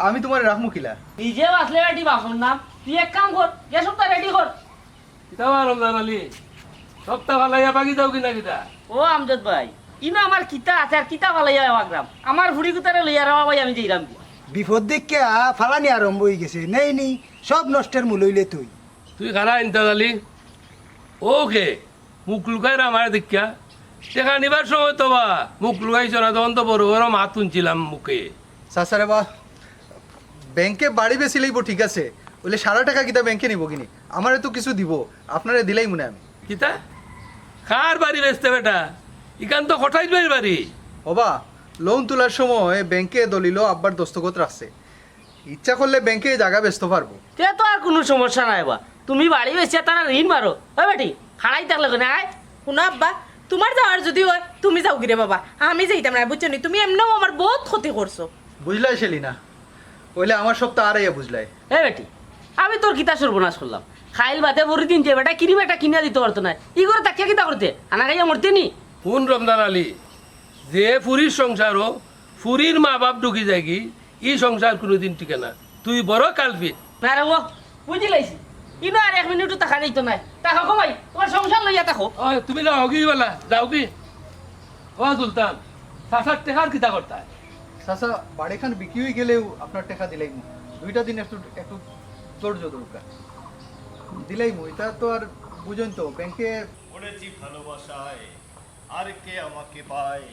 আমি তুমারে রাখমু কিলা? নিজেও আছলে বেটি বাপর নাম, তুই এক কাম কর, গ্যাস হপ্তা রেডি কর। কিতা বা রমজান আলী, হপ্তা ফালাইয়া বাগি যাওগি না কিতা? ও আমজাদ ভাই, ইনো আমার কিতা আছে আর কিতা ফালাইয়া বাগরাম? আমার ফুড়ি গুতারে লইয়া রে বাবা আমি যাইরাম। বিপদ দেখিয়া ফালানি আরম্ভ অইগেছে, নেই নি, সব নষ্টের মূল অইলে তুই। তুই খারা ইন্তাজ আলী, ও কে? মুখ লুকাইরা আমারে দেখিয়া। টেকা নিবার সময় তো বা মুখ লুকাইছো না, তখন তো বড় বড় মাত হুনছিলাম মুখে। চাচা রে বা, ব্যাংকে বাড়ি বেচিলাইবো ঠিক আছে, অইলে সারা টেকা কিতা ব্যাংকে নিবো কিনি? আমারে তো কিছু দিবো, আপনারে দিলাইমু নে আমি। কিতা? কার বাড়ি বেচতে বেটা? ইখান তো কটাইল ভাইর বাড়ি। ওবা, লোন তুলার সময় ব্যাংকে দলিলও আব্বার দস্তখত রাখছে, ইচ্ছা করলে ব্যাংকে এই জাগা বেচতে পারবো। তে তো আর কুনু সমস্যা নাই বা, তুমি বাড়ি বেচিয়া তারা ঋণ মারো। ওই বেটি, খাড়াই থাকলে কেনে আয়? হুনো আব্বা, তুমার যাওয়ার যুদি অয়, তুমি যাওগি রে বাবা, আমি যাইতাম না, বুঝছো নি? তুমি এমনেও আমার বউত ক্ষতি করছো। বুঝলায় সেলিনা, অইলে আমার সবতা আরাইয়া বুঝলায়। এ বেটি, আমি তোর কিতা সর্বনাশ করলাম? খাইল বাদে পরদিন যে বেটা কিরিম একটা কিনিয়া দিতো পারতো নায়, ই ঘরো থাকিয়া কিতা করতে? আনা খাইয়া মরতে নি? হুন রমজান আলী, যে ফুরির সংসারো ফুরির মা-বাপ ঢুকি যায়গি, ই সংসার কুনুদিন টিকে না। তুই বড় culprit। না রে ও, বুঝিলাইছি। ইনো আর এক মিনিটও থাকা যাইতো নায়। থাকো গো ভাই, তুমার সংসার লইয়া থাকো। ওই, তুমি না হগি বালা, যাওগি। ও সুলতান, চাচার টেকার কিতা করতায়? চাচা, বাড়িখান বিক্রি অইগেলেউ আপনার টেকা দিলাইমু। দুইটা দিন একটু, একটু ধৈর্য দরকার। দিলাইমু, ইটা তো আর বুঝইন তো, ব্যাংকে পড়েছি ভালোবাসায়, আর কে আমাকে পায়?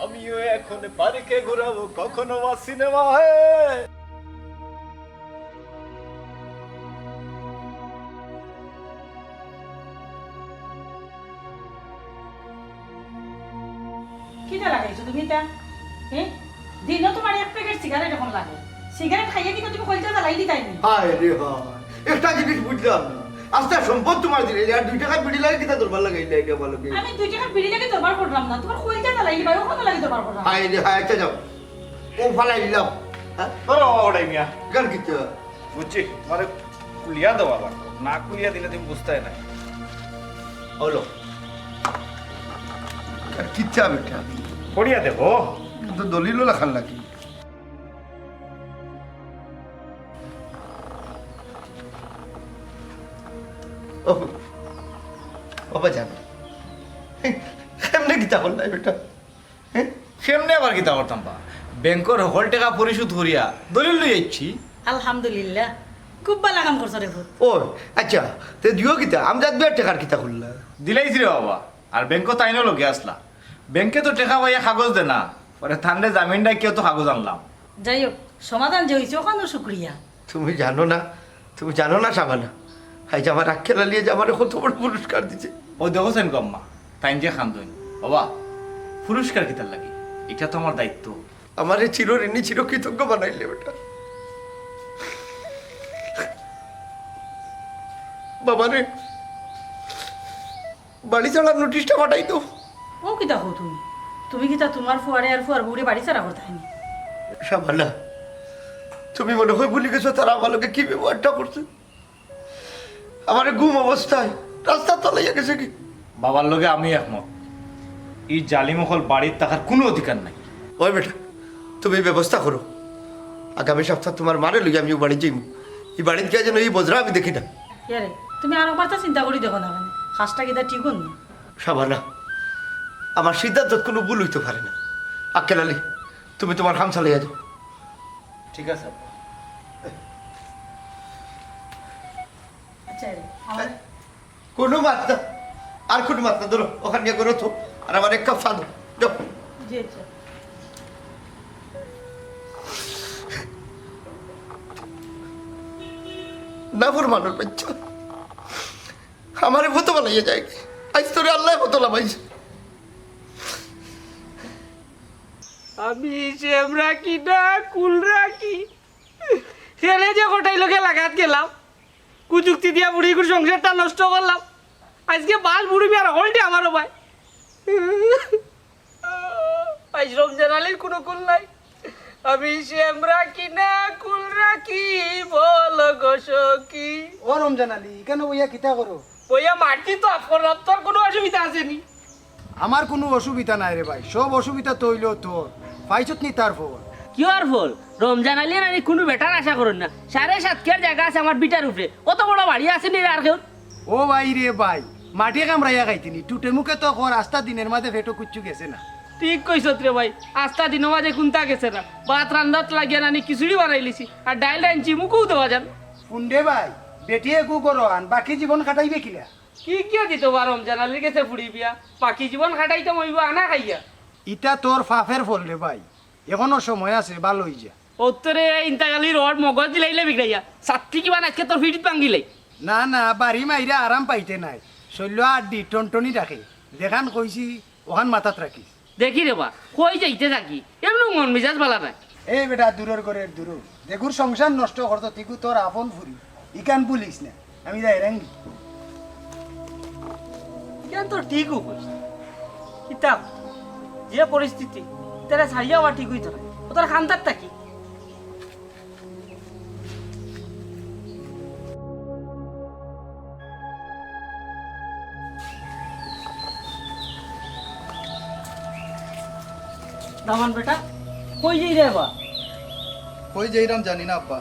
আমিও এখন পার্কে ঘুরাবো, কখনো বা সিনেমায়। কিতা লাগাইছো তুমি ইতা? হ্যাঁ? দিনো তুমার এক প্যাকেট সিগারেট অখন লাগে। সিগারেট খাইয়া কিতা তুমি কইলজা জ্বালাই দিতায় নি? হায় রে হায়, একটা জিনিস বুঝলাম না। আস্তা সম্পদ তুমার দিলে, আর দুই টেকার বিড়ি লাগি কিতা দরবার লাগাইলা ইটা বলো কি? আমি দুই টেকার বিড়ি লাগি দরবার করলাম না, তুমার কইলজা জ্বালাই দিবার, অখনো লাগি দরবার করলাম। হায় রে হায়, আচ্ছা যাও, ও ফালাই দিলাম। হ্যাঁ? ধরো বাবা, ওটাই মিয়া। গান কিতা? বুঝছি, মানে খুলিয়া দেওয়া লাগবো, না খুলিয়া দিলে তুমি বুঝতায় না। হলো। আর কিচ্ছা বেটা? পড়িয়া দেখো। কিন্তু দলিলও লেখার লাগি। ও, বাবা জানো। এমনি কিতা করলাই বেটা? হ্যাঁ? কেমনে আবার কিতা করতাম বা? ব্যাংকর হকল টেকা পরিশোধ করিয়া দলিল লই আইছি। আলহামদুলিল্লাহ, খুব ভালা কাম করছো রে পুত। ও, আচ্ছা, তে দিও কিতা? আমজাদ মিয়ার টেকার কিতা করলা? দিলাইছি রে বাবা, আর ব্যাংকো তাইনও লগে আছলা। ব্যাংকে তো টেকা পাইয়া কাগজ দেয় না, পরে তানরে জামিন ডাকিয়াউ তো কাগজ আনলাম। যাই হোক, সমাধান যে অইছে, অখানও শুক্রিয়া। তুমি জানো না, তুমি জানো না শাবানা, আইজ আমার আক্কেল আলীয়ে যে আমারে কত বড় পুরস্কার দিছে। ও দেখো সেন গো আম্মা, তাইন যে কান্দইন। বাবা, পুরস্কার কিতার লাগি? ইটা তো আমার দায়িত্ব। আমারে চিরঋণী চিরকৃতজ্ঞ বানাইলে বেটা। বাবারে, বাড়ি ছাড়ার নোটিশটা পাঠাই তো। ও কিতা কও তুমি? তুমি কিতা তুমার ফুয়ারে আর ফুয়ার বউরে বাড়ি ছাড়া করতায় নি? শাবানা, তুমি মনে হয় ভুলি গেছো তারা আমার লগে কি ব্যবহারটা করছে? আমারে ঘুম অবস্থায় রাস্তাত ফালাইয়া গেছে গি। বাবার লগে আমি একমত। ই জালিম অকল বাড়িত থাকার কুনু অধিকার নাই। ওই বেটা, তুমি ব্যবস্থা করো। আগামী সপ্তাহ তুমার মারে লইয়া আমি ও বাড়িত যাইমু। ই বাড়িত গিয়া যেন ই বজরা আমি দেখি না। ইয়ারে, তুমি আরো বারতা চিন্তা করি দেখো না কেনে? কাজটা কিতা ঠিক অর না? শাবানা, আমার সিদ্ধান্তত কুনু ভুল অইতো পারে না। আক্কেল আলী, তুমি তুমার কাম চালাইয়া যাও। ঠিক আছে, আব্বা। আচ্ছা, রে, আমার কুনু মাত না, আর কুনু মাত না, ধরো, অখান নিয়া করো তো, আর আমার এক কাপ চা দেও, যাও। জি, আচ্ছা। নাফরমানর বাইচ্চা, আমারে কত বানাইয়া যায়, আইজ তোরে আল্লায় কত লামাইছে। আমি সেম রাখি না, কুল রাখি। খেলে যে কটাই লগে লাগাত গেলাম, কুযুক্তি দিয়া বুড়িগুর সংসারটা নষ্ট করলাম। আইজকে বাল বুড়ি মিয়ার হকলটি আমারও ভাই। আইজ রমজান আলীর কুনু কুল নাই। আমি সেম রাখি না, কুল রাখি, বল গো সখী। ও রমজান আলী, ইখানো বইয়া কিতা করো? বইয়া মাটি তো আফ করলাম, তোর কুনু অসুবিধা আছে নি? আমার কুনু অসুবিধা নাই রে ভাই, সব অসুবিধা তো অইলো তোর। পাইছত নি তার ফল? কিওর ফল? রমজান আলীয়ে নানি কুনু বেটার আশা করইন না। সাড়ে সাত কিয়ার জাগা আছে আমার ভিটার উপরে, অত বড় বাড়ি আছে নি আর কেউর? ও ভাই রে ভাই, মাটি কামড়াইয়া খাইতে নি, টুটে মুখে তো কর আস্তা দিনর মাঝে পেটো কুচ্ছু গেছে না। ঠিক কইছত রে ভাই, আস্তা দিনর মাঝে কুন্তা গেছে না। ভাত রান্দাত লাগিয়া নানি খিচুড়ি বানাইলিছি, আর ডাইল রানছি মুখেও দেওয়া যার। হুন রে ভাই, বেটি এগু গরো আন, বাকি জীবন কাটাইবে কিলা? কি কিয়া দিত বা রমজান আলীর গেছে ফুড়ি বিয়া, বাকি জীবন কাটাইতাম অইবো আনা খাইয়া। ইটা তোর ফাফের ফল রে ভাই, এখনো সময় আছে, ভালা অই যা। অত্তরে ইন্তাকালি রড মগজ দিলাইলে বিগড়াইয়া, ছাত্রী কিবা আজকে তোর ফিটিত ভাঙ্গিলাই। না না, বাড়ি মাইরা আরাম পাইতে নাই, শৈল্য আড্ডি টনটনি রাখে, যেখান কইছি অখান মাথাত রাখিস। দেখি রে বা, কই যাইতে থাকি, এমন মন মিজাজ ভালা নাই। এই বেটা, দূরর ঘরের দূর, যেগুর সংসার নষ্ট করতো, তিগু তোর আপন ফুরি, ইখান ভুলিস না। আমি যাই রেঙ্গি। ইখান তো ঠিকও কইস। কিতাব, যে পরিস্থিতি, তারা ছাড়িয়া আবার ঠিক হইতো না। ও তার খান্তার থাকি। দামান বেটা, কই যাই রে বা? কই যাইরাম জানি না আব্বা,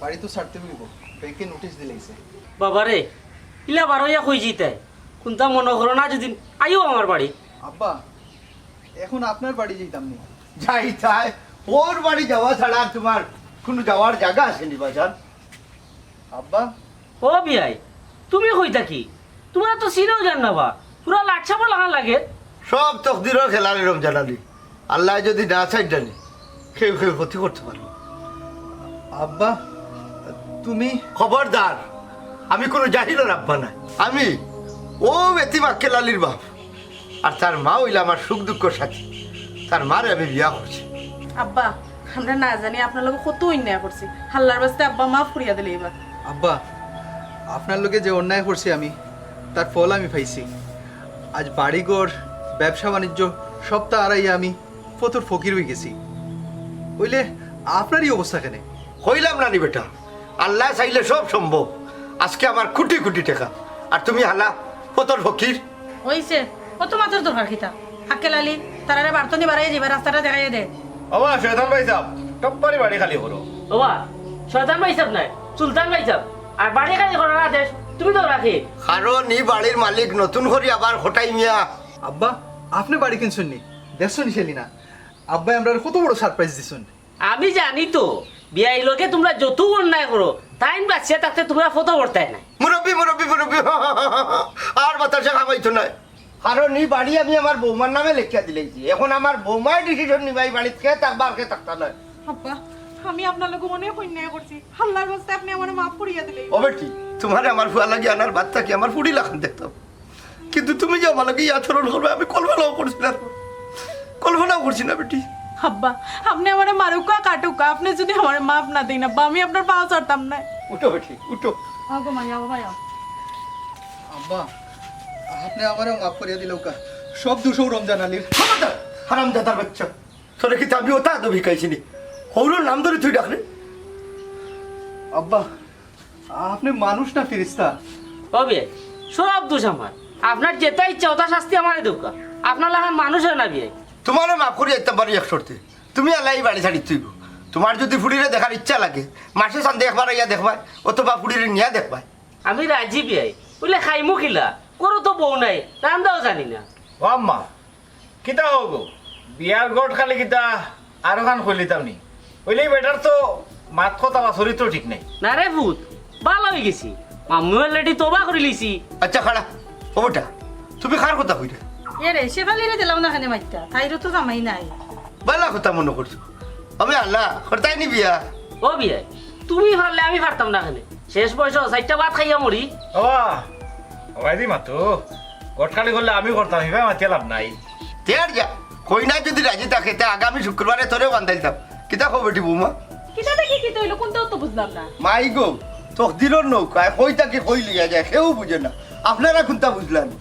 বাড়ি তো ছাড়তে হইব, ব্যাংকে নোটিশ দিলাইছে। বাবা রে, ইলা বারইয়া কই যাইতায়? কুন্তা মনো করো না যদি আইও আমার বাড়ি। আব্বা, এখন আপনার বাড়ি যাইতাম নি। যাইতায়? ওর বাড়ি যাওয়া ছাড়া আর তোমার কোনো যাওয়ার জায়গা আছে নি বাজান? আব্বা। ও বিয়াই, তুমি কই থাকি? তুমার তো চিনাও যার না বা, পুরা লাটসাপর লাখান লাগে। সব তকদিরর খেলা রে রমজান আলী। আল্লায় যদি না চাইন জানি, কেউ কেউ ক্ষতি করতে পারবো। আব্বা, তুমি খবরদার, আমি কোনো জাহিলর আব্বা না। আমি ও এতিম আক্কেল আলীর বাপ, আর তার মা অইলা আমার সুখ দুঃখর সাথী। তার মারে আমি বিয়া করছি। আব্বা, আমরা না জানি আপনার লগে কত অন্যায় করছি। আল্লার ওয়াস্তে আব্বা মাফ করিয়া দিলে এবার। আব্বা, আপনার লগে যে অন্যায় করছি আমি, তার ফল আমি পাইছি। আজ বাড়িঘর, ব্যবসা বাণিজ্য সবতা হারাইয়া আমি ফতর ফকির অই গেছি। অইলে আপনারই অবস্থা কেনে? কইলাম না নি বেটা, আল্লায় চাইলে সব সম্ভব। আজকে আমার কোটি কোটি টেকা, আর তুমি হালা ফতর ফকির। অইছে, অত মাতর দরকার কিতা? আক্কেল আলী, তারারে বারতনি বারাইয়া যাইবা, রাস্তাটা দেখাইয়া দে। ওবা, শয়তান ভাইসাব, টপ্পারি বাড়ি খালি করো। ওবা, শয়তান ভাইসাব নায়, সুলতান ভাইসাব। আর বাড়ি খালি করার আদেশ তুমি তো রাখে। কারণ ই বাড়ির মালিক নতুন করি আবার খটাই মিয়া। আব্বা, আপনে বাড়ি কিনছইন নি? দেখছইন নি সেলিনা? আব্বায় আমরারে কত বড় surprise দিছইন। আমি জানি তো, বিয়াই লগে তুমরা যত অন্যায় করো, তাইন বাঁচিয়া থাকতে তুমরা ফতো পড়তায় নায়। মুরব্বি, মুরব্বি, মুরব্বি, আর বাতাসে খাবাইতো নায়। কারণ ই বাড়ি আমি আমার বৌমার নামে লেখিয়া দিলাইছি। এখন আমার বৌমায় decision নিবা ই বাড়িত কে থাকবা আর কে থাকতা নায়। আব্বা, আমি আপনার লগে অনেক অন্যায় করছি। আল্লার ওয়াস্তে আপনে আমারে মাফ করিয়া দিলে। ও বেটি, তুমারে আমার ফুয়া লাগি আনার বাদ থাকি আমার ফুড়ি লাখান দেখতাম। কিন্তু তুমি যে আমার লগে ই আচরণ করবায়, আমি কল্পনাও করছি না। কল্পনাও করছি না, বেটি। আব্বা, আপনে আমারে মারুক্কা, কাটুক্কা, আপনে যদি আমারে মাফ না দেইন, আব্বা, আমি আপনার পাও ছাড়তাম নায়। উঠো, বেটি, উঠো। আগো মাইয়া, ও মাইয়া। আব্বা, আপনে আমারেও মাফ করিয়া দিলাউক্কা। সব দোষ অউ রমজান আলীর। খবরদার, হারামজাদার বাচ্চা। তোরে কিতা আমি অতা আদব শিখাইছি নি? হউরর নাম ধরি তুই ডাকরে। আব্বা, আপনে মানুষ না ফিরিস্তা? ও বিয়াই, সব দোষ আমার। আপনার যেতা ইচ্ছা অতা শাস্তি আমারে দেউক্কা। আপনার লাখান মানুষ অয় না বিয়াই। তুমারে মাফ করি যাইতাম পারি এক শর্তে। তুমি আলা ই বাড়ি ছাড়িত অইবো। তুমার যদি ফুড়িরে দেখার ইচ্ছা লাগে, মাসে চান্দে একবার আইয়া দেখবায়, অথবা ফুড়িরে নিয়া দেখবায়। আমি রাজি বিয়াই, অইলে খাইমু কিলা? ঘরো তো বউ নাই, রান্দাও জানি না। ও আম্মা, কিতা অইবো? বিয়ার ঘটকালি কিতা আরোখান খুলিতাম নি? অইলে ই বেটার তো মাত কথা বা চরিত্র ঠিক নাই। না রে পুত, ভালা অই গেছি। মামু already তওবা করিলিছি। আচ্ছা, খাড়া। ও বেটা, তুমি কার কথা কইরায়? এরে, শেফালিরে দিলাও না কেনে মাইরতা, তাইরও তো জামাই নাই। ভালা কথা মনো করছো। আমি আলা, করতায় নি বিয়া? ও বিয়াই, তুমি পারলে আমি পারতাম না কেনে? শেষ বয়সো চাইরটা ভাত খাইয়া মরি। ও বা, ও ভাই দি মাতো, ঘটকালি করলে আমি করতাম, ইবায় মাতিয়া লাভ নাই। তে আর যা, কইনা যদি রাজি থাকে, তে আগামী শুক্রবারে তোরেও বান্ধাইলতাম। কিতা কও বেটি বৌমা? কিতা দেখি কিতা অইলো, কুনটাও তো বুঝলাম না। মাই গো, তকদিরর নৌকায় কই থাকি কই লইয়া যায়, কেউ বুঝে না। আপনারা কুনটা বুঝলা নি?